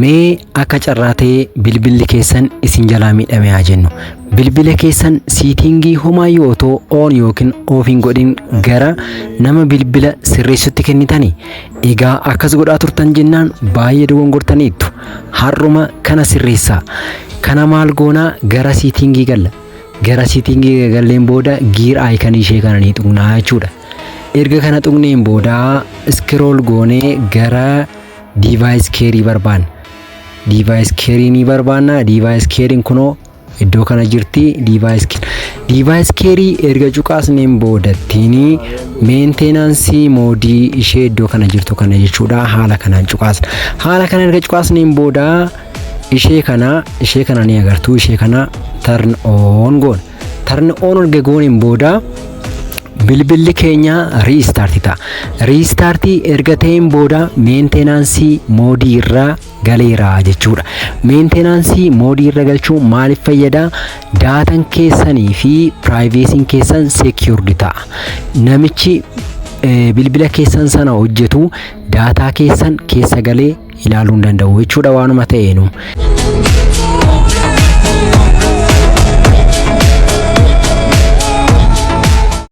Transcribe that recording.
Mee akka carraa ta'ee bilbilli keessan isin jalaa miidhame haa jennu. Bilbila keessan setting homaayyuu otoo on yookiin off hin godhin gara nama bilbila sirreessutti kennitani. Egaa akkas godhaa turtan jennaan baay'ee dogongortaniittu. Har'uma kana sirreessaa. Kana maal goonaa? Gara setting galla. Gara setting galleen booda gear icon ishee kana ni tuqnaa jechuudha. Erga kana tuqneen booda scroll goonee gara device care barbaanna. Device care ni barbaanna. Device care'n kunoo iddoo kana jirti. Device care erga cuqaasneen boodattiin maintenance mode ishee iddoo kana jirtu kana jechuudha. Haala kanaan cuqaasna. Haala kana erga cuqaasneen booda ishee kana ni agartu. Ishee kana turn on goona. Turn on erga gooneen booda bilbilli keenya restart ta'a. Restart erga ta'een booda maintenance mode irra galeera jechuudha. Maintenance mode irra galchuun maaliif fayyada? Data'n keessanii fi privacy'n keessan secured ta'a. Namichi bilbila keessan sana hojjetu data keessan keessa galee ilaaluu hin danda'u jechuudha waanuma ta'eenu.